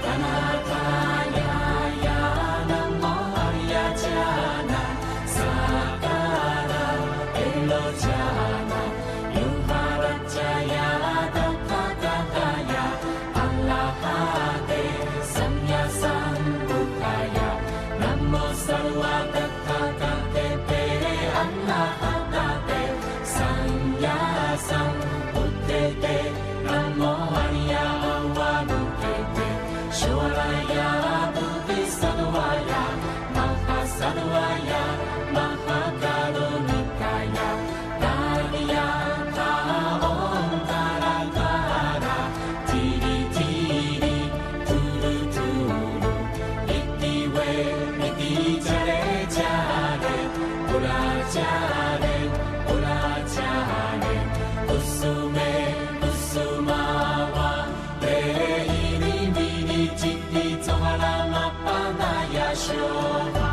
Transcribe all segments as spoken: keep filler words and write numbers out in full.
Tanataya ya namo ariya jana, sakara elo jana, yuhara jaya tathagata ya, arahate samya sambuddhaya, namo sarva tathagate te arahatate samya sambuddhe te, namo ariya avadukete, shoraya bodhisattvaya, mahasattvaya, mahakarunikaya, tadiya tha om tara tara, tiri tiri, turu turu, iti ve, iti jare jare, pura jare, pura jare, kusume kusuma va, te iri miri chiti tsohara mapana ya shobha.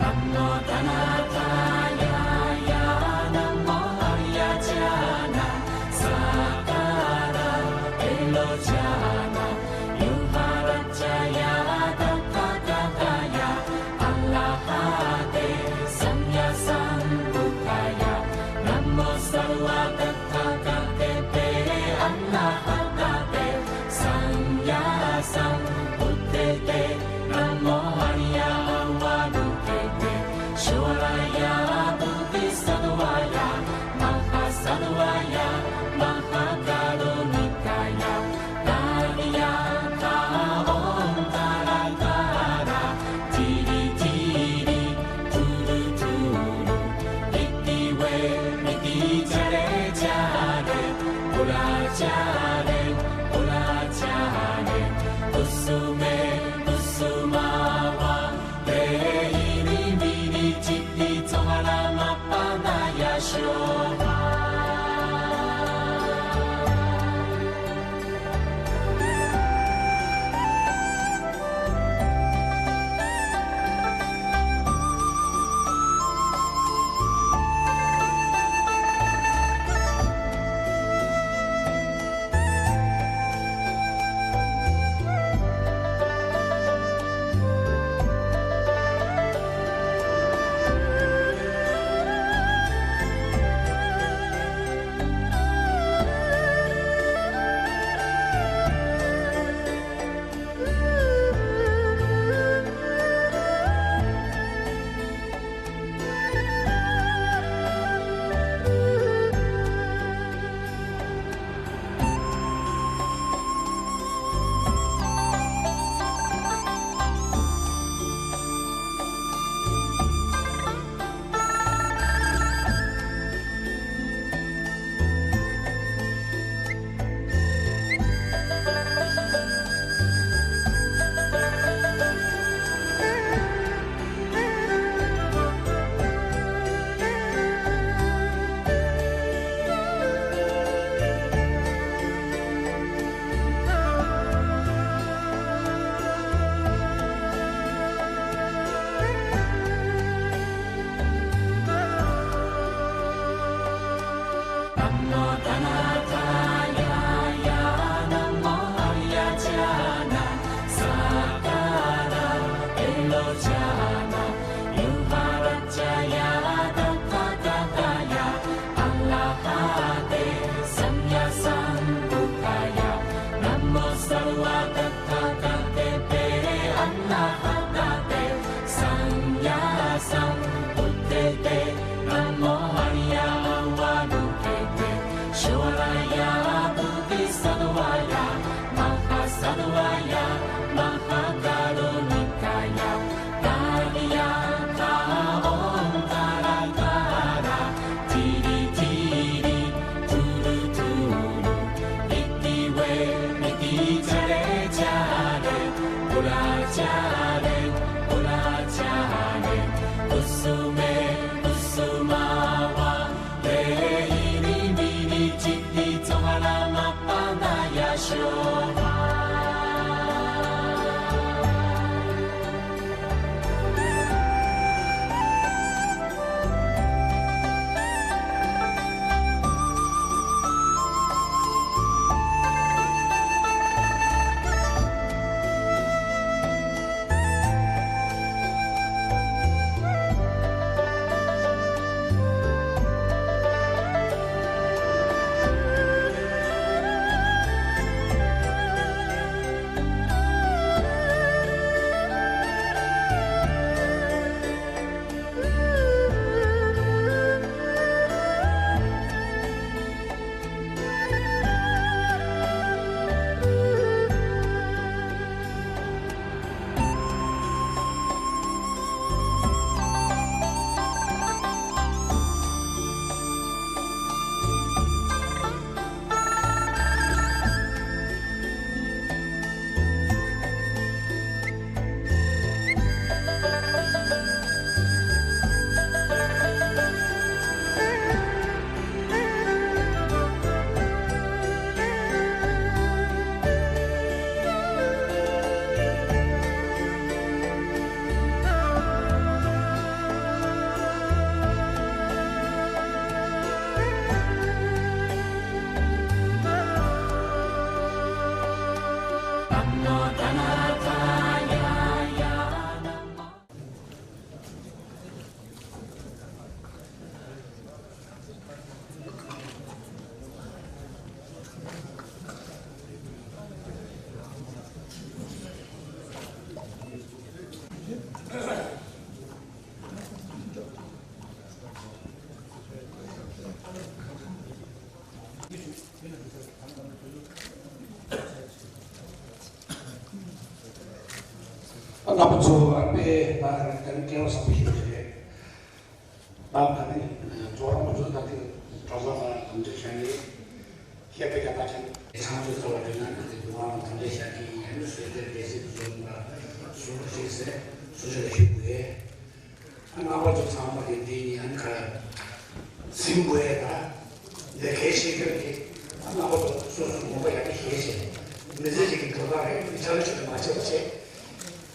Namo Tanathāya, namo Ariyajāna, Sakkāra Telojāna, Yugharajjaya Tathāgatāya, Arahate Sammāsambuddhāya, namo Sarvatathāgatete Arahatate Sammāsambuddhete, namo Ariya Avadukete, Shoraya Bodhisattvāya, Mahāsattvāya, Mahākāruṇikāya, Tadiyā tha om tara tara, tiri tiri, turu turu, iti ve, iti jare jare, pura jare, pura jare, kusume kusumā va, te iri miri chiti tsohara mapana ya shobha. རྣམ་པ་ཚོ་ཨ་ཕའི་ནང་ལ་དེ་རིང་སྐལ་བ་བཟང་པོ་ཞིག་རེད། ད་ད་ནི་ཇོ་རང་མ་ཚོ་ད་དེ་གྲོགས་པོ་དང་དམ་ཚིག་ཆེན་ནི་ཤེས་པའི་རྒྱ་ཐག་ཆེན་ཚང་ཚོ་ཚོ་བ་དེ་ན་ནི་དེ་དུ་མ་དང་དམ་ཚིག་ཤ་ཀི་ཡང་ནི་སོས་དེ་རྒྱལ་སྲིད་དུ་བཟོ་ཡིན་པ་སུ་རུ་ཞིག་ཟེར་སུ་ཞིག་ལ་ཞུ་དགོས། རྣམ་པ་ཚོ་ཚང་མ་གི་འདི་ནི་ཨ་ནི་ཁ་ཟིན་དགོས་ཡ་ད། འདི་གལ་ཆེ་ཤོས་དེ་རྣམ་པ་ཚོ་སོ་སོ་ངོ་མ་ཡག་པོ་ཤེས་བྱས། མི་ཚེ་གཅིག་གི་འགྲོ་སྟངས་རེད། མི་ཆ་ལ་ཆ་ལ་མ་བྱེད་པ་བྱས།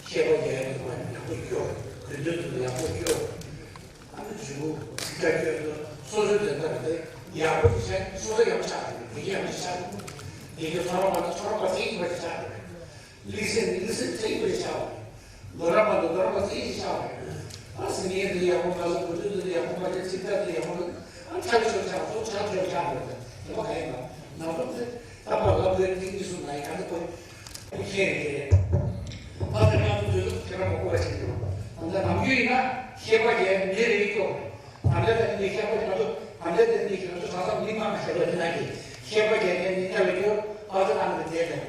ཤེས་པ་རྒྱ་ཡག་པོ་ཡག་པོ་སྐྱོ། དགོས་འདོད་དུ་ཡག་པོ་སྐྱོ། ཨ་ནི་ཇུ་ཚིག་ཁ་སྐྱོ་དུ་སོ་སོའི་དོན་དག་རེད་དེ། ཡག་པོ་དེ་བྱས་སོ་སོ་ཡག་པོ་ཆགས་རེད། དེ་གི་ཡག་པོ་ཆགས་རེད། དེ་གི་ཚོར་བ་མ་ན་ཚོར་བ་ཚིག་ཡིན་པ་དེ་ཆགས་རེད། ལི་སེ་ནི་ལི་སེ་ཚེ་ཡི་བའི་ཆ་བ། ལོ་རབས་པ་དང་ལོ་རབས་པ་ཚེ་ཡི་ཆ་བ། ཨ་སི་ནི་ཡེ་འདི་ཡག་པོ་མ་ཟ་བུ་དུ་འདི་ཡག་པོ་མ་ཟ་ཚིག་ཐག་འདི་ཡག་པོ་མ་ཟ། ཨ་ཆ་ཆོ་ཆ་ཚོ་ཆ་ཆོ་ཆ་བ། དེ་མ་ག་ཡིན་པ་ན་ཚོ་ཚེ་ད་པ་ལབ་དགོས་ཏིང་འདི་སུ་ན་ཡི་ག་འདི་པོ་ཁྱེད་རེད། ད་ལྟ་ང་ཚོ་དུས་ཚོད་ཁྱེད་རང་མ་གོ་བ་ཞིག་འདུག་ད་ལྟ་ནམ་རྒྱུན་ཡིན་ན་ཤེས་པ་རྒྱས་འདི་རེད་ཀྱོ། ད་ལྟ་ད་ནི་ཤེས་པ་ང་ཚོ་ད་ལྟ་ད་ནི་ང་ཚོ་ད་ལྟ་མི་མང་ཤེས་པ་འདི་ན་གི་ཤེས་པ་རྒྱས་འདི་ནི་ད་ལྟ་ཡོད་པ་ད་ད་ནི་དེ་ད།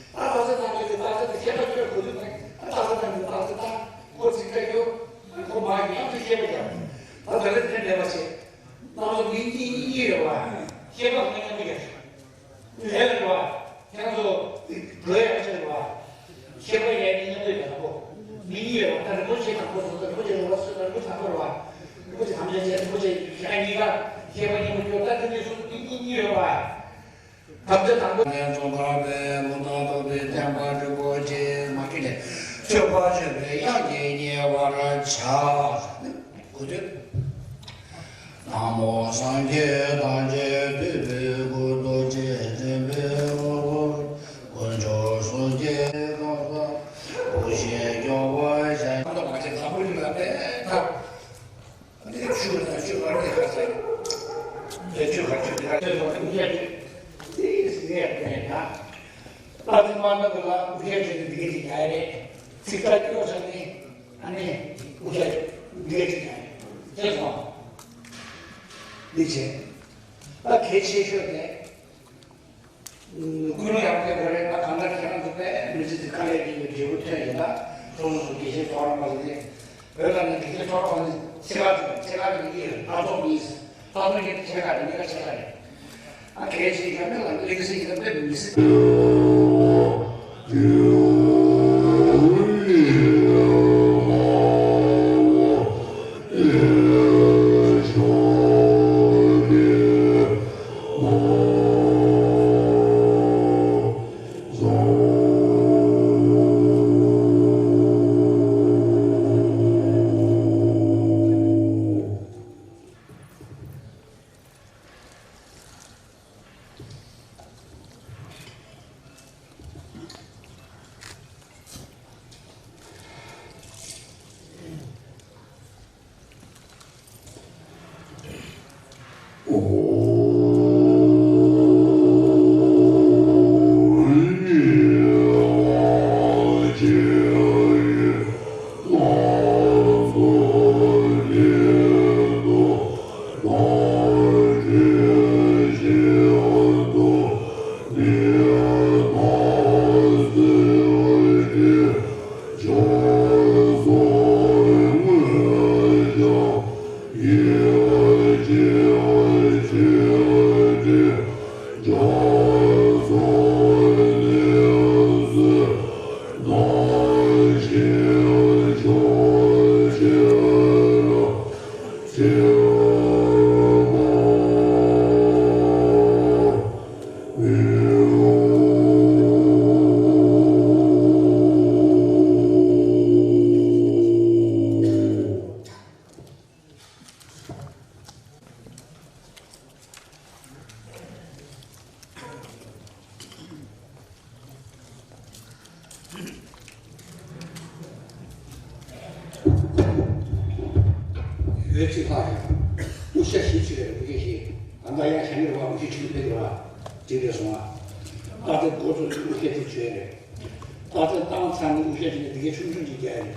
ད་ལྟ་ནང་གི་ད་ལྟ་དེ་ཁྱད་པར་ཁྱོད་གོ་དུས་ནས་ད་ལྟ་ནང་གི་ད་ལྟ་ད་ཁོ་ཚིག་ད་ཡོད་ཁོ་མ་ཡིན་ཡང་དེ་ཤེས་པ་ཡང་ད་ལྟ་དེ་མེད་པ་བྱེད། ང་ཚོ་མི་གཉིས་གཉིས་ཡོད་པ་ཤེས་པ་ངན་ངན་མི་ཡོད་ལས་རེད་བ། ཁྱེད་རང་ཚོ་འགྲོ་ཡག་ཆེ་རེད་བ། ཤེས་པ་ཡང་མི་ངན་མི་ཡོད་པ་ཁོ་མི་གཉིས་ཡོད་པ་ད་རིན་པོ་ཆེ་དང་པོ་སོང་ད་རིན་པོ་ཆེ་རེད་བ་སོང་ད་རིན་པོ་ཆེ་དང་པོ་རེད་བ། རིན་པོ་ཆེ་དམ་བཅའ་བྱས་རིན་པོ་ཆེ་ཁྱེད་རང་གཉིས་ཀ་ཤེས་པ་སྙན་པོ་སྐྱོར་ད་དེ་ནས་བཟུང་མི་གཉིས་གཉིས་ཡོད་པ། དམ་བཅའ་དང་པོ། ནས་ཙོང་ཁ་པའི་མུ་ཏོག་ཏོག་པའི་ཐེམ་པ་དྲུག་པོ་ཆེ་མ་ཁི་ནས་མཆོད་པ་མཆོད་པའི་དབྱངས་ཀྱིས་མཉེས་པར་བྱ། གོ་ཐོས། ན་མོ་སངས་རྒྱས་ཐམས་ཅད་འདུས་པའི་སྐུ། རྡོ་རྗེ་འཛིན་པའི་དབང་པོ། དཀོན་མཆོག་གསུམ་གྱི་གང་ཟག་བུ་ཞིག་སྐྱོབ་པར་བྱ། ཁམས་དང་མ་བྱེད་དང་པོ་ཡིན་ལ་བས་ཐབས། འདི་ཆུ་དང་ཆུ་བར་གྱི་ཁ་ཟེར། དེ་ཆུ་བར་ཆུ་དེ་ཁ་ཟེར་ལ་དབུ་རྒྱན་ཆོས་འདི་ཟེར་ཡ་དེ་ཡིན་ན། ལྟ་དེ་མ་ན་གི་ལ་དབུ་རྒྱན་ཆོས་འདི་འདི་གི་ཡ་རེད། ཚིག་ཁ་སྐྱོ་ཆ་ནི་ཨ་ནི་དབུ་རྒྱན་འདི་གི་ཡ་རེད། ཤེས་སོང་། འདི་བྱས། ད་གལ་ཆེ་ཤོས་དེ། ཀུན་སློང་ཡག་པོ་ཡོད་པ་རེད། ད་གང་ལྟར་ཁྱེད་རང་ཚོ་དཔེ་མི་ཚེ་འདི་དཀའ་ལས་ཀྱི་ཡོད་འབྲས་བུ་ཐོན་ཡིན་ད། སོ་སོ་སོ་དགེ་བཤེས་ཐོག་རང་པ་ལ་ནི་བོད་ལ་ནི་དགེ་བཤེས་ཐོག་རང་པ་ནི་ཆེ་ཁག་ཅིག་ཆེ་ཁག་ཅིག་ཡིན་ལྷག་ཚོགས་མི་ཡིན་ལྷག་ཚོགས་མི་ཆེ་ཁག་རེད། མི་ཁག་ཆེ་ཁག་རེད། ཨ་གལ་ཆེ་ཡང་མེད་ལ་གླེང་སྲིད་ཡིན་ན་དཔེ་མི་སྲིད། ཡོད་ཚེ་ལྷག་ཡང་དབུ་ཞྭ་བཞི་ཚུད་པའི་དབུ་སྐྱེས་ཤིག་ད་ལྟ་ཡང་ཞྭ་མེད་པ་དབུ་སྐྱེས་ཆུང་ཕེབས་པ་དེ་རེད་སོང་ང་། ད་ལྟ་འགོ་ཚུགས་དབུ་སྐྱེས་དེ་ཚུད་རེད། ད་ལྟ་བཏང་ཚར་ནས་དབུ་ཞྭ་དེ་ནས་འདི་གའི་ཆུང་ཆུང་ཅིག་རྒྱག་རེད།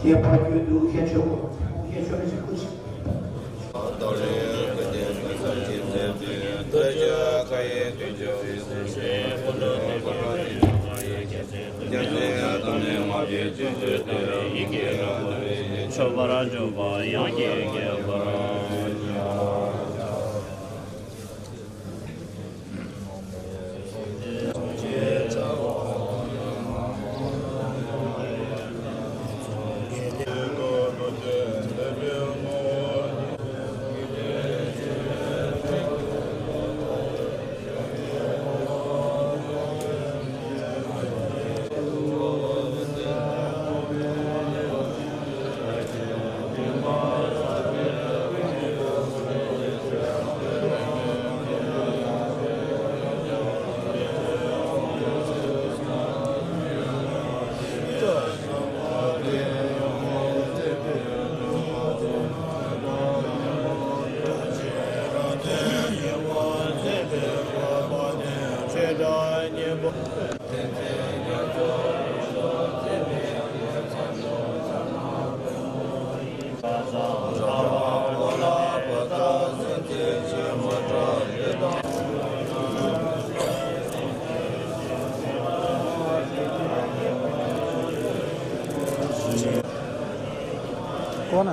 ཞེས་པར་བརྗོད་འདུག་ཁྱེད་ཆོས་སྐུ་ཁྱེད་ཆོས་རེ་ཞིག་སྐུ་ཞིག་མཆོད་པར་འཇུག་པ་ཡང་སྐྱེ་བར་བྱ།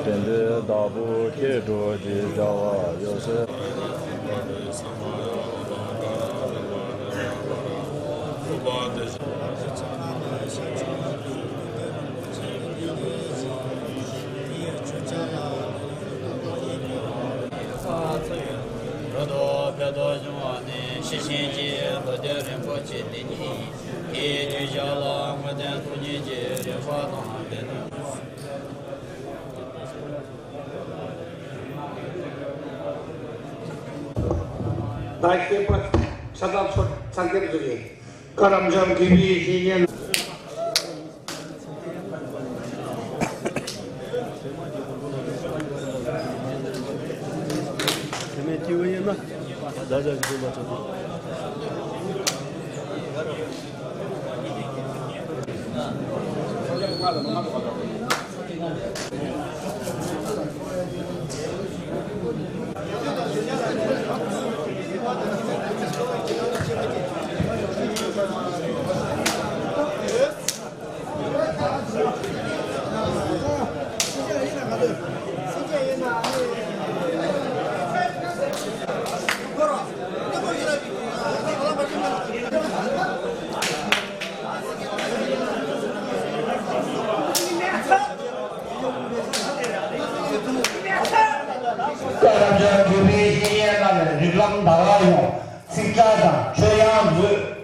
དེ་འདྲའི་བདག་པོ་ཁྱེད་འགྲོ་ཅེས་བྱ་བ་ཡོད་ཟེར། རོ་ཏོ་ཕེ་ཏོ་བྱུང་བ་ནི་ཤེར་ཕྱིན་གྱི་མདོ་སྡེ་རིན་པོ་ཆེ་འདི་ཉིད་ཀྱི་དུས་བཞག་ལ་དངོས་བསྟན་ཐུགས་ཉིད་ཀྱི་རིམ་པ་དང་ལྡན་ནོ། ད་སྐྱེས་པ་ས་ཐག་ཚོ་ཚང་ཁེར་ཚོ་གི་བཀའ་རབ་འབྱམས་དགེ་བའི་བཤེས་གཉེན། རིགས་ལམ་ཟླ་བ་ཡོངས་ཚིག་ཁྲ་དང་ཆོས་དབྱངས་མཛོད།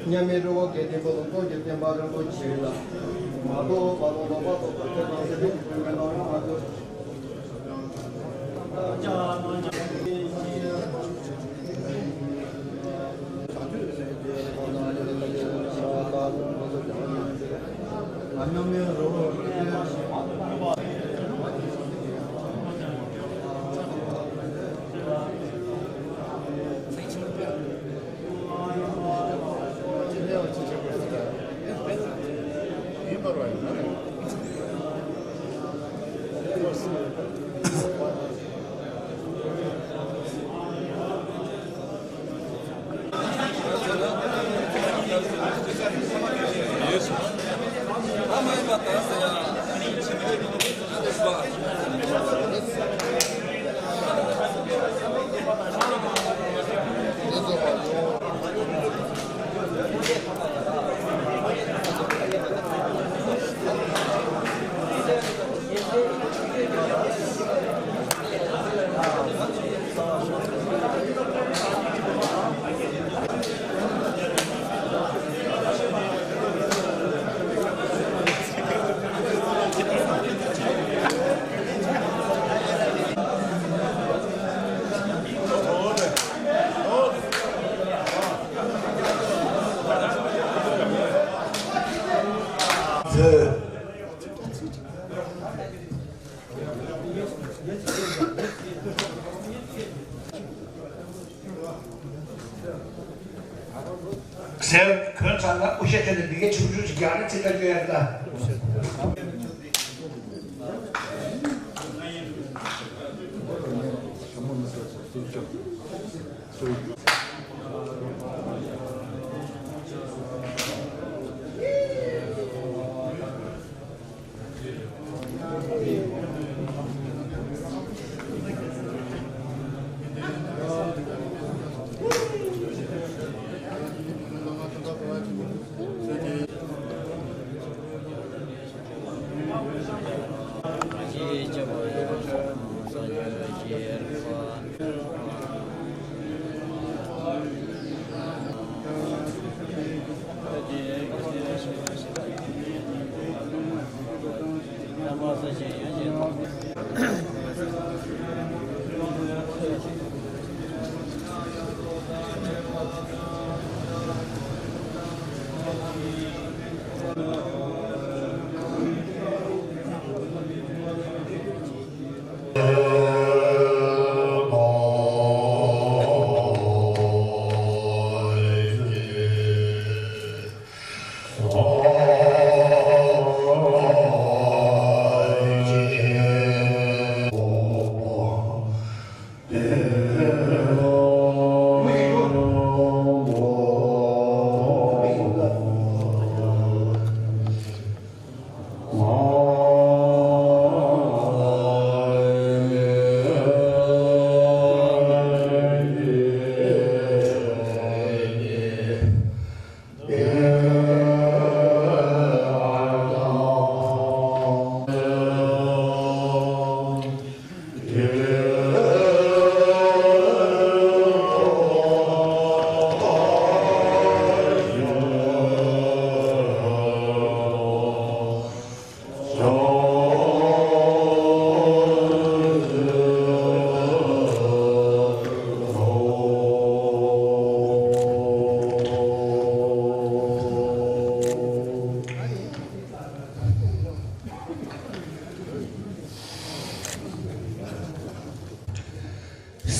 མཉམ་མེད་རི་བོ་དགེ་ལྡན་པ་ལ་སྟོང་གི་བསྟན་པ་རིན་པོ་ཆེ་ལ། མ་རྟོགས་པ་ལ་ལོག་པར་རྟོག་པའི་ཚེ་དང་ཚེ་རིང་གི་མི་ལ་རང་མ་ཐོབ། ཟེར་གོན་ཚར་ན་ཀུ་ཤ་ཁྱོན་ནས་འདི་གའི་ཆུང་ཆུང་ཞིག་རྒྱག་ནས་ཚིག་ཐག་གཅོད་ཡ་རེད་ད།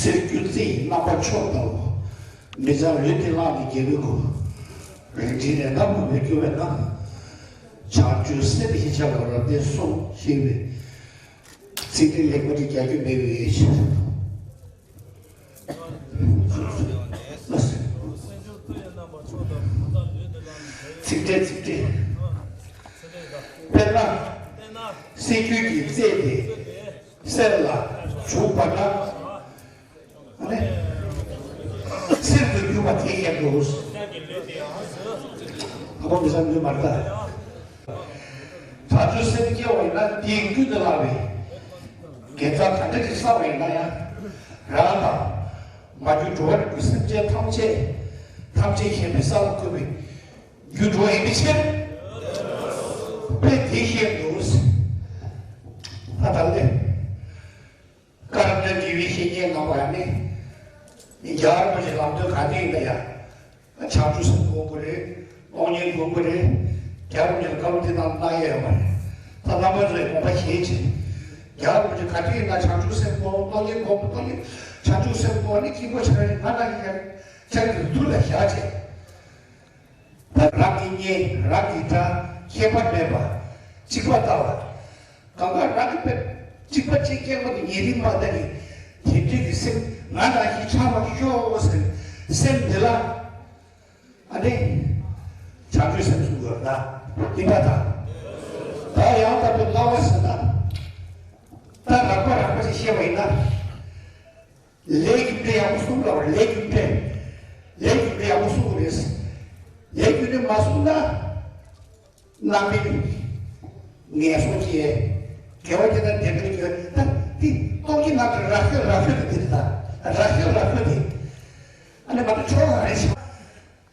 ཚེ་སྒྱུ་རྩལ་ཡི་རྣམ་པར་ཕྱོགས་ལྟ་བུ། མི་ཚང་འོད་དེ་བླངས་ནས་རྒྱལ་པོའི་སྐུ། རིགས་འདྲའི་རེ་འདབས་མང་པོས་བསྐྱོད་པས་ན། བྱང་ཆུབ་སེམས་ཞེས་བྱ་བ་རབ་བརྟན་གསུམ་ཞེས་པའི་ཚིག་འགྲེལ་ལེགས་པོ་ཅིག་རྒྱག་རྒྱུ་མེད་པའི། ཚིག་འགྲེལ་ཚིག་འགྲེལ། དཔེར་ན། སེ་འགྱུར་གྱི་རྩལ་དེ་གསེར་ལ་འཇུག་པ་ན། ཨ་ནི། གསེར་དུ་གྱུར་པ་དེ་ཡང་འདུག་ཨ་ཕོ་མི་བཟང་མི་མར་ལྟ། བྱང་ཆུབ་སེམས་སྐྱེ་བ་ཡིན་ན་དེའི་རྒྱུད་དུ་ལྷག་པའི་དགེ་རྩ་ག་འདྲ་ཞིག་བསགས་པ་ཡིན་ན་ཡང་། རང་དང་མ་གྱུར་འགྲོ་བ་རིགས་ཀྱི་སེམས་ཅན་ཐམས་ཅད་ཐམས་ཅད་མཁྱེན་པའི་ས་ལ་བཀོད་པའི་རྒྱུ་འགྲོ་ཡིན་པའི་ཕྱིར། དཔེ་དེ་བཤད་འདུག་ད་ལྟ་ལས། བཀའ་གདམས་དགེ་བའི་བཤེས་གཉེན་རྣམ་པ་ནི། རྒྱལ་བ་རིན་པོ་ཆེའི་ལམ་སྟོན་ག་དེ་ཡིན་ན་ཡང་། བྱང་ཆུབ་སེམས་སྒོམ་དགོས་རེད། སྟོང་ཉིད་སྒོམ་དགོས་རེད། རྒྱལ་བ་རིན་པོ་ཆེས་བཀའ་སློབ་དེ་དང་གནང་ཡས་ཡོད་མ་རེད། ད་རྣམ་པ་ཚོས་དགོངས་པ་བཞེས་བྱས། རྒྱལ་བ་རིན་པོ་ཆེ་ག་དུས་ཡིན་ན་བྱང་ཆུབ་སེམས་སྒོམ། སྟོང་ཉིད་སྒོམ། སྟོང་ཉིད། བྱང་ཆུབ་སེམས་སྒོམ་ནི་སྐྱིད་པོ་ཆགས་རེད། ང་དང་ཡིན་ཡང་ཆགས་ཀྱི་དུས་ལ་བཞག་བྱས། ད་རང་གི་གཉེན་རང་གི་དགྲ་ཁྱད་པར་མེད་པ་གཅིག་པ་ལྟ་བ། གང་ག་རང་གི་དཔེ་གཅིག་པ་གཅིག་རྐྱང་པ་གི་ཉེ་རིང་མ་ལྟ་གི་དེ་འདྲའི་གི་སེམས་ང་རང་གི་ཆགས་པ་ཤོག་ཟེར་སེམས་འདི་ལ་ཨ་ནི་བྱང་ཆུབ་སེམས་གསུངས་དགོས་ན་ཡིན་པ་དང་། ད་ཡང་དག་པའི་ལྟ་བ་ཟེར་ན་ད་རགས་པ་རགས་པ་ཞིག་བཤད་པ་ཡིན་ན། ལས་རྒྱུ་འབྲས་ཡག་པོ་གསུངས་པ་རེད། ལས་རྒྱུ་འབྲས། ལས་རྒྱུ་འབྲས་ཡག་པོ་གསུངས་པ་རེད། ལས་རྒྱུ་འབྲས་མ་གསུངས་ན། རྣམ་སྨིན། ངན་སོང་སྐྱེ། དགེ་བ་སྐྱེ་ན་བདེ་འགྲོ་སྐྱེ། ད་འདི་སྟོང་གི་ནང་དུ་རགས་ཤོས་རགས་ཤོས་དེ་འདི་ད་རགས་ཤོས་རགས་ཤོས་དེ། ཨ་ནི་མ་གཏོགས་ཆོག་ག་རེད་ཤག་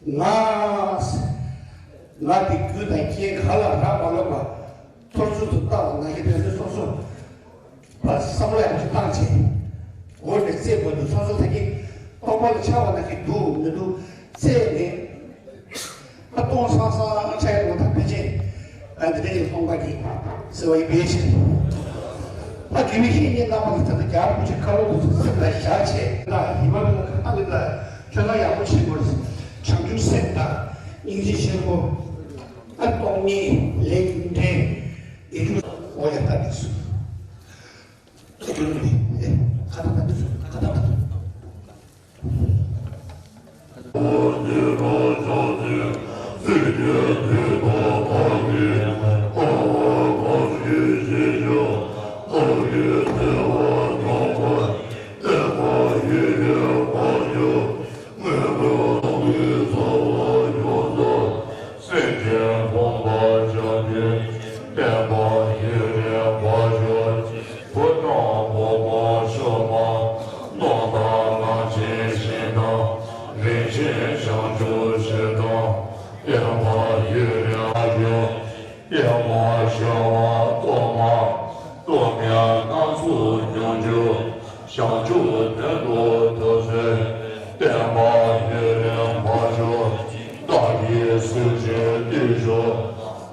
ང་། ང་དེ་རྒྱུ་དང་རྐྱེན་གང་ལ་རག་མ་ལབ་པ། ཐོར་ཚུལ་དུ་བཏང་བ་ནང་བཞིན་དོན་དུ་སོ་སོ་བ་བསམ་བློ་ཡག་པོ་བཏང་བྱས། འོ་ནས་རྩེད་མོ་འདུག་སོ་སོ་ད་གིན་རྟོགས་པ་ལ་འཆར་བ་ནང་བཞིན་འདུག་མི་འདུག་རྩེད་ནས། ད་སྟོང་སང་སང་ཆ་ཡག་པོ་ད་ཕལ་ཆེར། ཨ་འདི་འདྲ་ཞིག་མཐོང་པ་གི་ཟེར་བ་ཡིན་པའི་ཕྱིར། ད་དགེ་བའི་བཤེས་གཉེན་རྣམ་པ་གི་ད་ལྟ་རྒྱལ་བ་རིན་པོ་ཆེ་བཀའ་སློབ་དེ་ཚོ་སེམས་ལ་བཞག་བྱས། ད་ཡིན་པ་ལ་ཨ་ལི་ལ་ཁྱོད་ལ་ཡག་པོ་བྱེད་དགོས། བྱང་ཆུབ་སེམས་དང་སྙིང་རྗེ་ཆེན་པོ། ཨ་སྟོང་ཉིད་ལས་རྒྱུ་འབྲས་ཡིན་རྒྱུ་འོ་ཡ་ལྟ་དུས་སུ། ཁ་ཏ་ཁ་ཏ་ཁ་ཏ། སེམས་ཅན་ཕོངས་པ་བྱ་སྟེ། བསྟན་པ་ཡུན་རིང་བར་གྱུར་ཅིག་བུ་དང་བུ་མོ་ཕྱུག་པོ། ནོར་དང་ལམ་ཆེན་ཞིང་དང་། རིན་ཆེན་བྱང་ཆུབ་ཕྱིར་དང་། བསྟན་པ་ཡུན་རིང་བར་གྱུར། ལྟད་མོ་ཤར་བ་སྟོབས་མ། སྟོབས་ལྡན་སྣ་ཚོགས་མྱོང་གྱུར། བྱང་ཆུབ་དོན་དུ་ཐུགས་བརྩོན། བསྟན་པ་ཡུན་རིང་བར་གྱུར། བདག་གིས་གཟིགས་ཤིང་བསྟོད་ཞུ།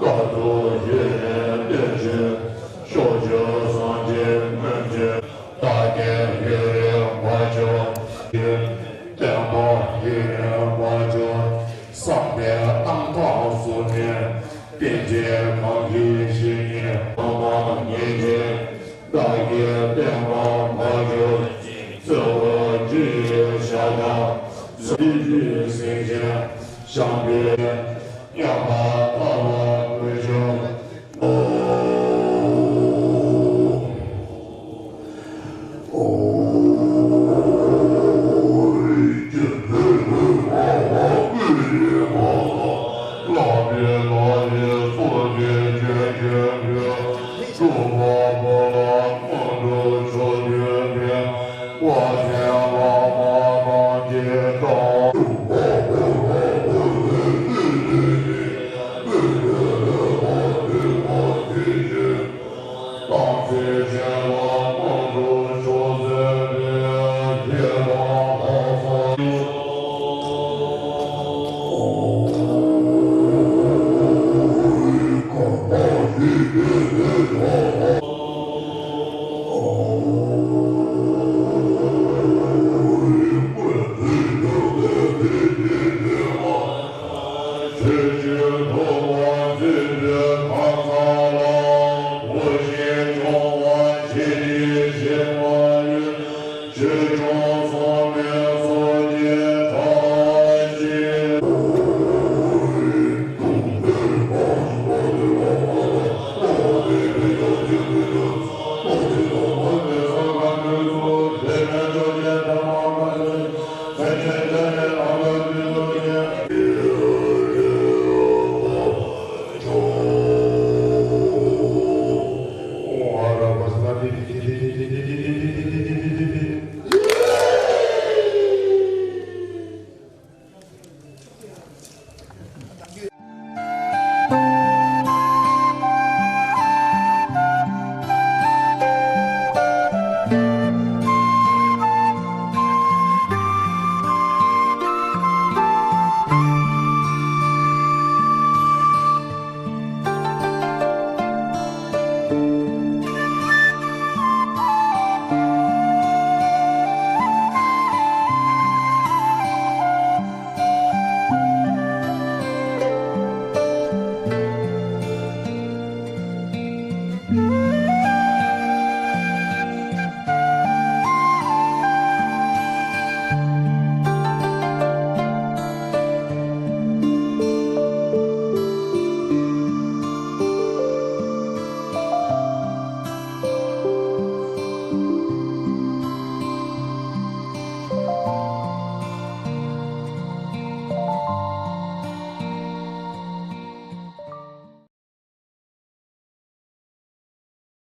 བཀའ་ཐུབ་ཡུན་རིང་བརྟན་ཅིང་། ཕྱོགས་བཅུའི་སངས་རྒྱས་སྨོན་ཅིང་། བདག་བསྟན་ཡུན་རིང་བར་གྱུར། བསྟན་པ་ཡུན་རིང་བར་གྱུར། བསམ་པའི་རྣམ་དག་གསུམ་ནི། རྟེན་ཅིང་གང་གིས་བཞེས་ནས། ཐོག་མར་ཉན་ཅིང་། བདག་གིས་བསྟན་པ་མ་གྱུར་ཅིག་གཙོ་བོ་ཇི་ཡི་ཞག་དང་། སྲིད་ཞིའི་སེང་ཆེན་བཤམས་པའི། ཉམས་པ་ལྟ་བ་ཀུན་འབྱུང་།